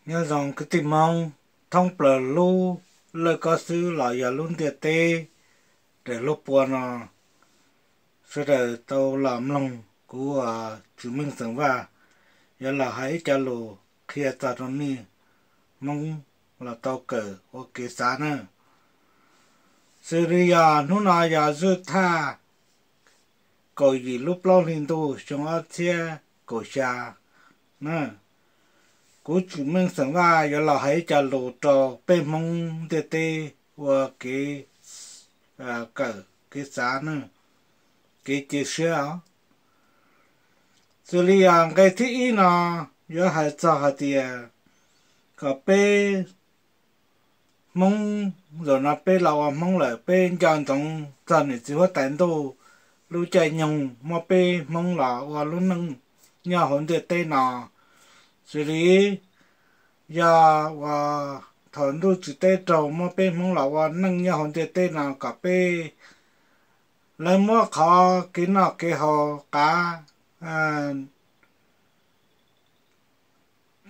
Nyob zoo kwv tij Hmoob thoob plaws lub laj kob xwb los yog lub ntiaj teb daim lub pua no, sawv daws tau los mloog kuv Tswv Meej xeem Vaj yuav los hais ib co lus qhia txog rau nej Hmoob los tau kawm ua kev xav na. Xws li yog hnub no yog zwj thaj kaum yim lub plaub hli ntuj xyoo ob txhiab kaum xya na, kuv Tswv Meej xeem Vaj yuav los hais ib co lus rau peb Hmoob ntiaj teb ua kev kawm kev xav na, kev cia siab os. Xws li yog nqe thib ib no yuav hais txog hais tias kom peb Hmoob, zaum no peb los ua Hmoob lawm, peb nco ntsoov txog niam txiv huab tais ntuj lub caij nyoog muab peb Hmoob los ua lub neej nyob hauv ntiaj teb no. Xws li yog uas thaum ntuj tsim teb raug muab peb Hmoob los ua neej nyob hauv ntiaj teb no kom peb, lawv muab qhov kev noj kev haus qav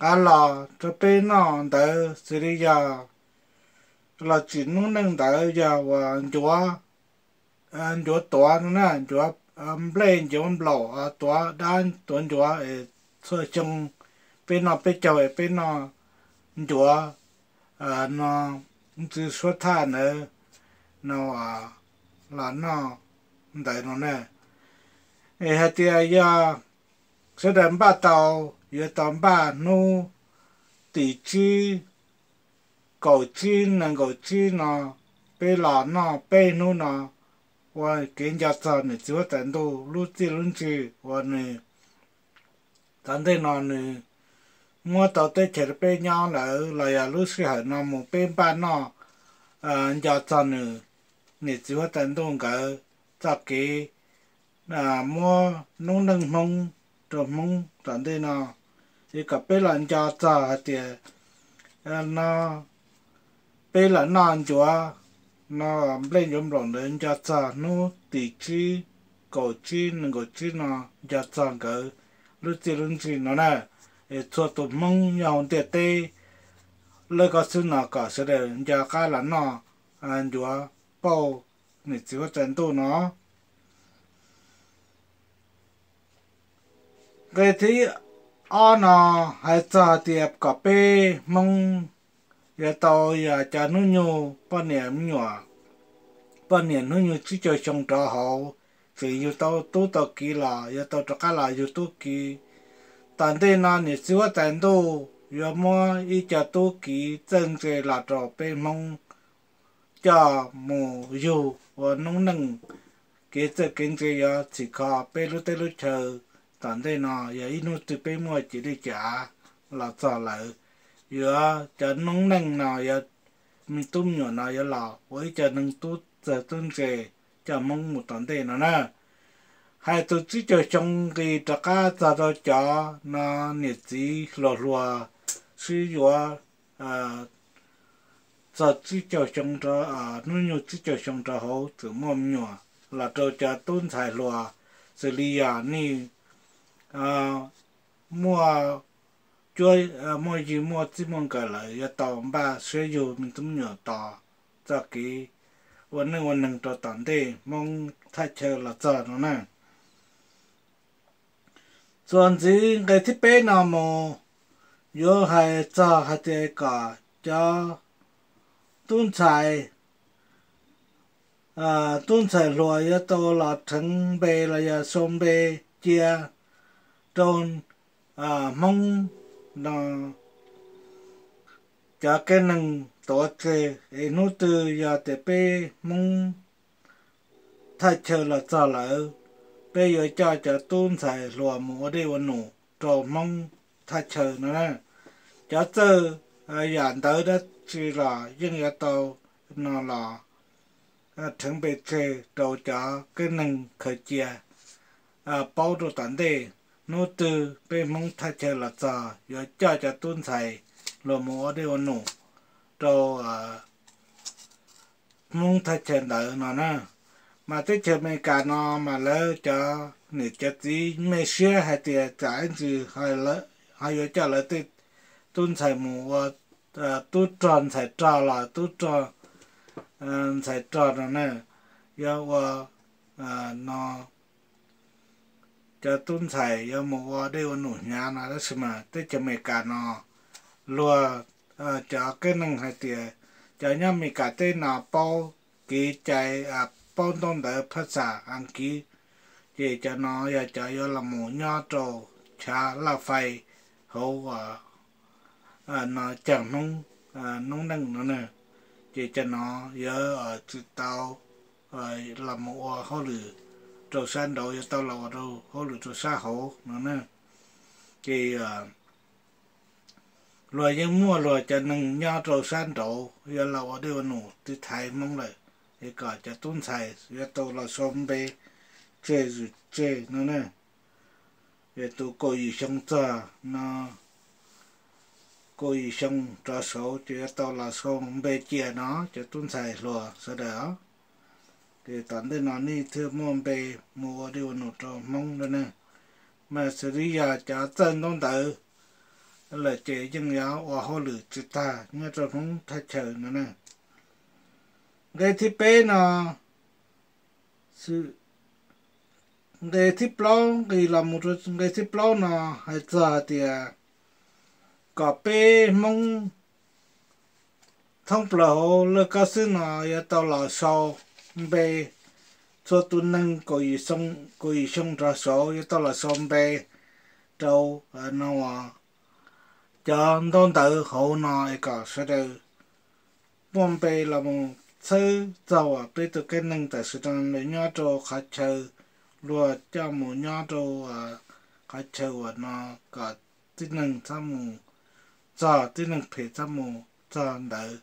qav los rau peb noj ntawd, xws li yog los tsim noob neej ntawd yog uas ncuav, ncuav tuav no na, ncuav nplej ncuav nplaum, tuav dab tuav ncuav es txhua xyoo peb noj peb caug es peb noj ncuav no, ntxwv suab thaj ntawd no los noj ntawd no na. Es hais tias yog sawv daws npaj tau, yuav tau npaj hnub tim tsib, kaum tsib, nees nkaum tsib no peb los noj peb hnub no ua kev nco txog niam txiv huab tais ntuj lub txiaj lub ntsig uas nws tom ntej no nws muab tau teb chaws rau peb nyob lawm los yog lub sij hawm no mus peb npaj noj nco txog nws, niam txiv huab tais ntuj nkawd txoj kev muab noob neej Hmoob rau Hmoob tom ntej no. Es kom peb los nco txog hais tias no peb los noj ncuav no, nplej ncuav nplaum ntawd nco txog hnub tim tsib, kaum tsib, nees nkaum tsib no nco txog nkawd lub txiaj lub ntsig no na. Es txhua tus Hmoob nyob hauv ntiaj teb lawv ko xwb no kom sawv daws nco qab los noj ncuav pauj niam txiv huab tais ntuj no. Nqe thib ob no hais txog hais tias kom peb Hmoob yuav tau yog cov hnub nyoog poj niam me nyuam, poj niam hnub nyoog tsib caug xyoo rov hauv, tseem yug tau tub tau kiv los yuav tau rov qab los yug tub kiv. Tom ntej no niam txiv huab tais ntuj yuav muab ib co tub kiv txawj ntse los rau peb Hmoob coj mus yug ua noob neej. Kev txawj kev ntse yuav txhim kho peb lub teb lub chaw tom ntej no, yog ib hnub twg peb muaj cia li cas los txog lawm, yuav cov noob neej no yuav, me tub me nyuam no yuav los ua ib co neeg tub txawj tub ntse coj Hmoob mus tom ntej no na. Hais tus tsib caug xyoo nqis rov qab txog rau cov no niam txiv hluas hluas sib yuav txog tsib caug xyoo, hnub nyoog tsib caug xyoo rov hauv txawm muaj me nyuam los rau cov tub ntxhais hluas, xws li yog nej muaj cuab, muaj yig muaj txij muaj nkawm lawm yuav tau npaj siab yug me tub me nyuam tos txoj kev ua neej ua neeg rau tom ntej Hmoob thaj chaw los txog no na. Txuas ntxiv nqe thib peb no mus yuav hais txog hais tias kom cov tub ntxhais, tub ntxhais hluas yuav tau los rheev npe los yog sau npe cia rau Hmoob no cov keeb neeg tuav tseg es hnub twg yog tias peb Hmoob thaj chaw los txog lawm, peb yuav coj cov tub ntxhais hluas mus ua dej ua num rau Hmoob thaj chaw no na. Cov txawj yam ntawv dab tsi los yeej yuav tau no los rheev npe tseg rau cov keeb neeg khaws cia paub rau tom ntej. Hnub twg peb Hmoob thaj chaw los txog yuav coj cov tub ntxhais hluas mus ua dej ua num rau Hmoob thaj chaw ntawd no na. Mas teb chaws Amelikas no mas lawv cov niam cov txiv me siab hais tias tsam ib ntsis ho yuav coj lawv tej tub ntxhais mus ua, tub rog ntxhais rog los tub rog ntxhais rog no na, yuav ua no, cov tub ntxhais yuav mus ua dej ua num hnyav no. Tab sis mas teb chaws Amelikas no luag, cov keeb neeg hais tias cov nyob Amelikas teb no paub kev cai, paub ntaub ntawv phaj xas Askiv, ces cov no yog cov yuav los mus nyob rau chav laj fais hauv no cag Hmoob noob neej no na. Ces cov no yuav tsis tau los mus ua hauj lwm rau sab nraud, yuav tau los ua rau hauj lwm rau sab hauv no na. Ces luag yeej muaj luag cov neeg nyob rau sab nraud yuav los ua dej ua num tiv thaiv Hmoob lawm, es kom cov tub ntxhais yuav tau los sau npe tseg zwm tseg no na. Es tus kaum yim xyoo txog no, kaum yim xyoo rov saud ces yuav tau los sau npe cia no cov tub ntxhais hluas sawv daws os. Ces tom ntej no nej thiaj muaj npe mus ua dej ua num rau Hmoob no na. Mas xws li yog cov txawj ntaub ntawv lawm ces yeej yuav ua hauj lwm tsis tag nyob rau Hmoob thaj chaw no na. Nqe thib peb no, nqe thib plaub, nqis los mus rau nqe thib plaub no hais txog hais tias kom peb Hmoob thoob plaws hauv laj kab xwb no yuav tau los sau npe, txhua tus neeg kaum yim xyoo rov saud yuav tau los sau npe rau no cov ntaub ntawv hauv no es kom sawv daws muaj npe los mus txhawb txog uas peb tus keeb neeg tam sim no nws nyob rau qhov chaw, luag coj mus nyob rau qhov chaw uas no kom tib neeg txhob mus txog, tib neeg phem txhob mus txog ntawd.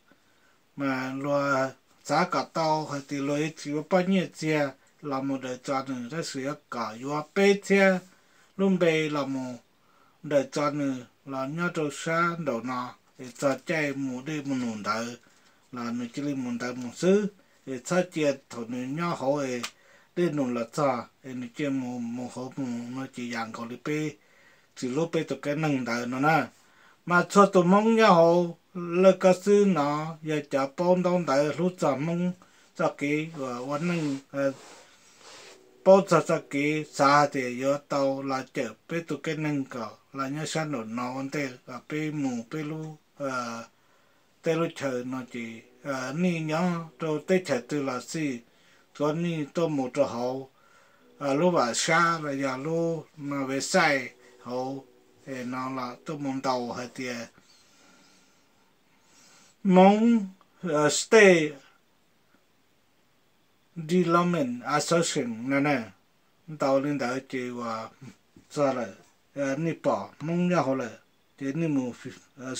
Mas luag xav kom tau hais tias luag yuav tsis yuav poj nyiaj txiag los mus daws tso nws, tab sis yuav kom yuav peb txhiab lub npe los mus daws tso nws los nyob rau sab nraum no, es txog caij mus dej mus num ntawd los nws cia li mus ntawd mus xwb, es txhob cia thaum nws nyob hauv es dej num los txog es nws cia mus hauv mus no ces yam nkaus li peb tsis hlub peb tus keeb neeg ntawd no na. Mas txhua tus Hmoob nyob hauv laj kab xwb no yog cov paub ntaub ntawv hlub txog Hmoob txoj kev uas ua neej, paub txog txoj kev xav hais tias yuav tau los cawm peb tus keeb neeg kom los nyob sab nraum no ua ntej kom peb mus peb lub teb lub chaw no ces nej nyob rau teb chaws twg los xij, tsuav nej tuaj mus rau hauv lub vam sab los yog lub website hauv no los tuaj mus ntaus hais tias Hmoob State Development Association no na. Ntaus li ntawd ces uas txog lawm, nej pom Hmoob nyob hauv lawm ces nej mus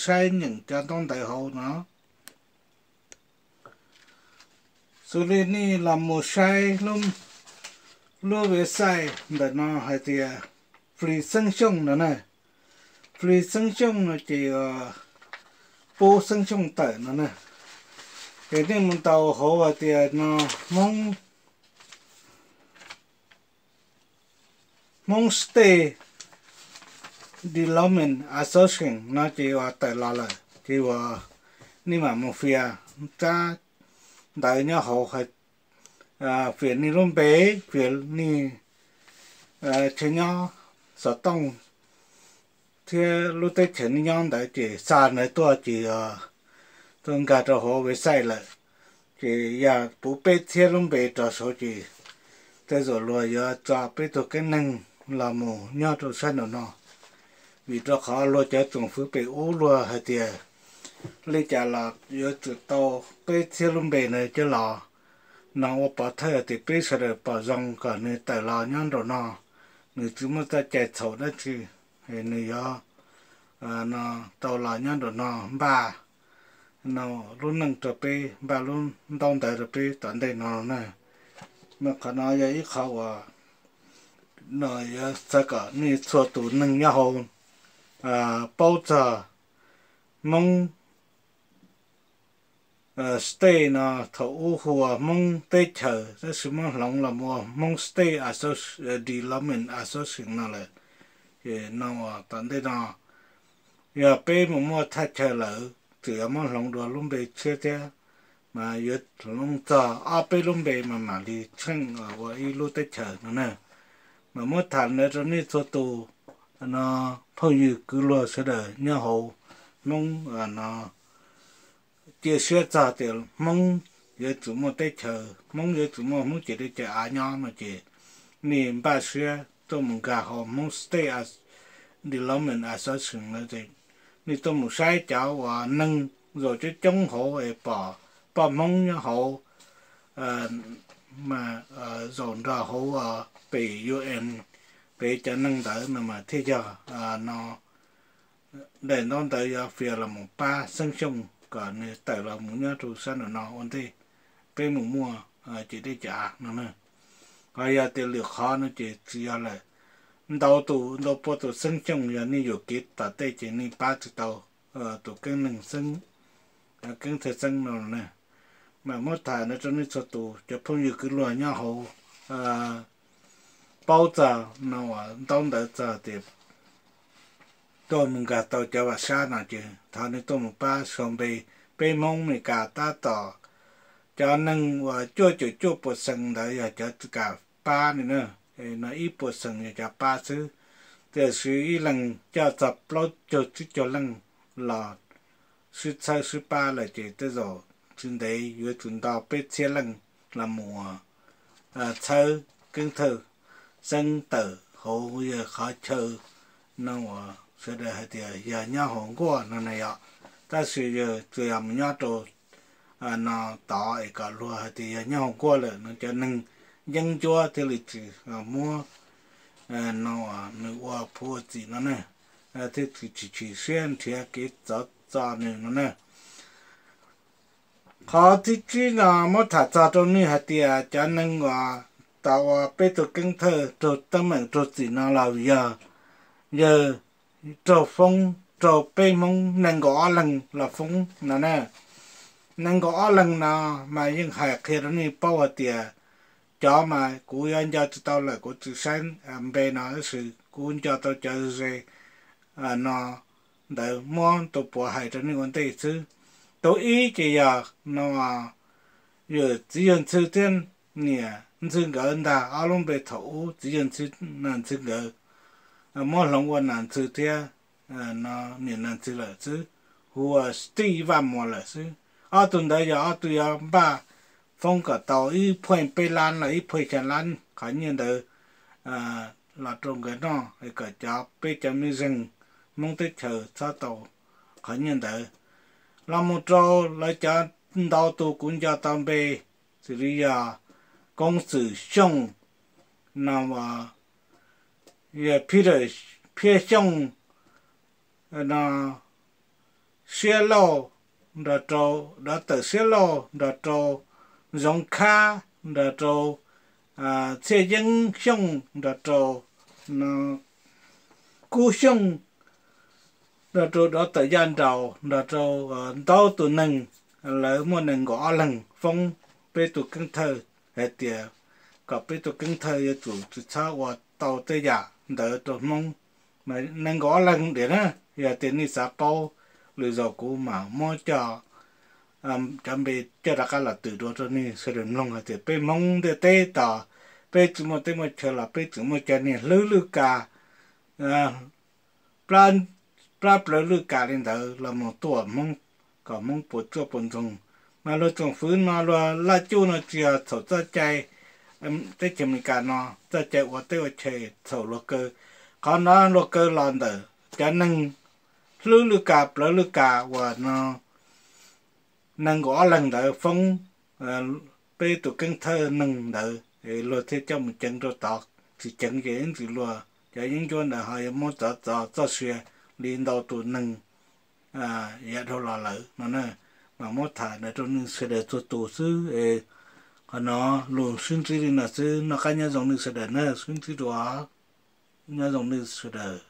saib nyeem cov ntaub ntawv hauv no. Xws li nej los mus saib lub website ntawm no hais tias Free Sanction no na. Free Sanction no ces pub sanction tawm no na. Ces nej mus ntaus hauv hais tias no Hmoob Hmoob State Development Association no ces uas tawm los lawm ces uas nej mam mus fias tsab ntawv nyob hauv, fias nej lub npe, fias nej chaw nyob xov tooj thiab lub teb chaws nej nyob ntawd ces xa ntawd tuaj ces tuaj nkag rau hauv website lawm. Ces yog puv peb txhiab lub npe rov saud ces tej zaum luag yuav tso peb tug keeb neeg los mus nyob rau sab nraum no, vim rau qhov luag cov tsoom fwv pem ub luag hais tias li cas los yuav tsum tau peb txhiab lub npe ntawd coj los no ua pov thawj tias peb sawv daws pom zoo kom nws tawm los nyob nraum no, nws tsis muaj txoj cai txhaum dab tsi, nws yuav no tau los nyob nraum no npaj no lub neej rau peb, npaj lub ntaub ntawv rau peb tom ntej no na. Mas qhov no yog ib qho uas no yuav xav kom nej txhua tus neeg nyob hauv paub txog Hmoob State no, thaum ub hu ua Hmoob teb chaws tab sis muab hloov los mus ua Hmoob State Development Association no lawm. Ces no tom ntej no yog peb mus muaj thaj chaw lawm txawm yuav muab hloov dua lub npe tshiab thiab, mas yuav hloov txog ob peb lub npe mas mam li tsheej ua ib lub teb chaws no na. Mas muab tham ntawd rau nej txhua tus no, phooj ywg kwv luag sawv daws nyob hauv Hmoob no, cia siab txog tias Hmoob yuav tsum muaj teb chaws, Hmoob yuav tsum muaj Hmoob ciam teb chaws av nyob no ces nej npaj siab tuaj mus nkag hauv Hmoob State Development Association no, nej tuaj mus saib cov uas neeg zaum coob coob hauv es pom poj Hmoob nyob hauv, zaum nrog hauv pem U N, pem cov neeg ntawd no mas thiaj yog no daim ntaub ntawv yuav fias los mus pab Xeeb Xyooj kom nws tawm los mus nyob rau sab nraum no ua ntej peb mus muaj ciam teb ciam av no na. Ho yog tias lwm qhov no ces tsis yog lawm. Ntau tus ntau pua tus Xeeb Xyooj yog nej yuam kev tom tej ces nej pab tsis tau tus Keeb Neeg Xeeb, Keeb Thawj Xeeb no na. Mas muab tham ntawd rau nej txhua tus cov phooj ywg kwv luag nyob hauv paub txog no uas ntaub ntawv txog tias tuaj mus nkag tau cov vam sab no ces thov nej tuaj mus pab sau npe. Peb Hmoob Mes Kas tab tom, cov neeg uas cuaj caum cuaj puas xees ntawd yog cov kam pab li na, no ib puas xees yog cov pab xwb. Tiam sis ib leeg coj txog plaub caug tsib caug leej los sib txhawb sib pab lawm ces tej zaum tsis ntev yuav tsum nto peb txhiab leej los mus txhawb Keeb Thawj Xeeb tawm hauv yawg qhov chaw no uas sawv daws hais tias yog nyob hauv nkuaj no na yom. Tab sis yawg tsuas yog mus nyob rau no tod es kom luag hais tias yog nyob hauv nkuaj lawm no cov neeg yeeb ncuab thiaj li tsis muab no nws ua phuv ua txim no na, thiaj tsis tshwm sim siab nrhiav kev txov txo nws no na. Qhov thib tsib no muab tham txog rau nej hais tias cov neeg uas tau ua peb tug Keeb Thawj raug teeb meem raug txim no los yog yawg raug foob, raug peb Hmoob nees nkaum ob leeg los foob no na. Nees nkaum ob leeg no mas yeej hais qhia rau nej paub hais tias cov mas kuv yuav nco tsis tau lawm, kuv tsis saib npe no tab sis kuv nco tau cov ze no ntawd muab tus puav hais rau nej ua ntej xwb. Tus ib ces yog no yawg txiv yawg ntxhw thiab niam ntxhw nkawd ntag, ob lub npe thaum ub txiv yawg ntxhw, nam ntxhw nkawd muab hloov ua nam ntxhw thiab niam nam ntxhw lawm xwb, hu ua Steve Vaj Muas lawm xwb. Ob tug ntawd yog ob tug yuav npaj foob kom tau ib phuaj peb lab los ib phuaj xya lab qhov nyiaj ntawd los rau nkawd noj kom cov peb cov mej zeeg Hmoob teb chaws txhob tau qhov nyiaj ntawd. Los mus rau lawv cov ntau tus kuv nco tau npe, xws li yog Koob Xwm Xyooj no, yog Peter Phiaj Xyooj no, Siab Lauj nrog rau, Dov Tawm Siab Lauj nrog rau, Zoov Khab nrog rau, Txhiaj Yeeb Xyooj nrog rau, Kub Xyooj nrog rau Dov Tawm Yaj Nraus nrog rau ntau tus neeg, lawv muaj nees nkaum ob leeg foob peb tus Keeb Thawj hais tias kom peb tus Keeb Thawj yuav tsum tsis txhob ua tau tej yam ntawd rau Hmoob. Nees nkaum ob leeg tiam na, yog tias nej xav paub, lwm zaus kuv mam muab cov cov npe coj rov qab los twm dua rau nej sawv daws mloog hais tias peb Hmoob ntiaj teb tos, peb tsis muaj teb muaj chaw los peb tseem muaj cov niag hlwb lwj kas, plab plawv lwj kas li ntawd los mus tuaj Hmoob, kom Hmoob puas tsuaj puas ntsoog. Mas luag tsoom fwv no luag laj cuj no tsis yog txhaum txoj cai teb chaws Amelikas no txoj cai ua teb ua chaw, txhaum luag kaw. Qhov no luag kaw los ntawm cov neeg hlwb lwj kas plawv lwj kas uas no nees nkaum ob leeg ntawd foob peb tus Keeb Thawj neeg ntawd, luag thiaj coj mus ceev rau tod. Tsis ceev ces ib ntsis luag cov yeeb ncuab ntawd ho yuav muab txov txov txoj sia li ntau tus neeg yav dhau los lawm no na. Mas muab tham ntawd rau nej sawv daws txhua tus xwb. Qhov no lus sib ntsib li no xwb, noj qab nyob zoo nej sawv daws na, sib ntsib dua, nyob zoo nej sawv daws.